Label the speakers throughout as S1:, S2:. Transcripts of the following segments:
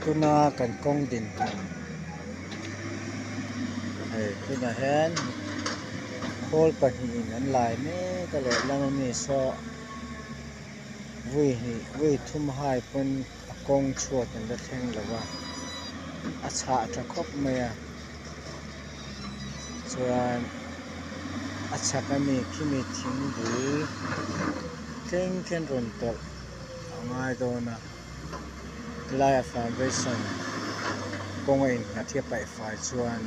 S1: Tuna kan kawng dinhmun hei tunah hian khawl pahnihin an lai mek a lehlam ami saw vui hnih vui thum hai pawn a kawng chhuat an la thleng lo va a chhah tha khawp mai a chuan a chhak ami khimi thing bul thleng khian rawn tawlh a ngai dawn a helaiah foundation kawng a innghat hi a paih fai chuan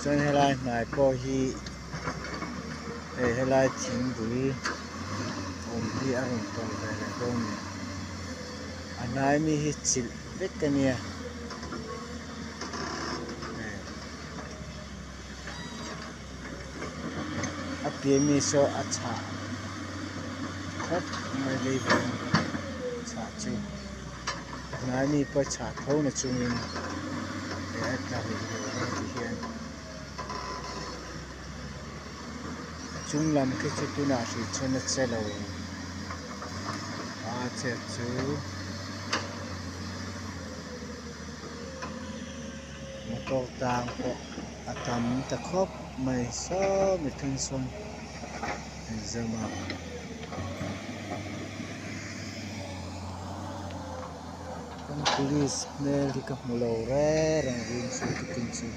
S1: chuan helai hnai pawh hi hei helai thing bul awm hi a rawn tawlh ve leh dawn a ni a hnai mi hi chilh vek a nia hei a piah mi saw a chhah khawp mai leivung chhah chu a hnai mi pawh a chhah tho na chungin eh a tla hlei lo ang ti hian a chung lam khi chu tunah hrih chuan a che lo a chet chu. Motor tang pawh a tam ta khawp mai saw mi then sawn an zam a. Kan police hmel hi ka hmu lo reng reng rin chu tukin chu.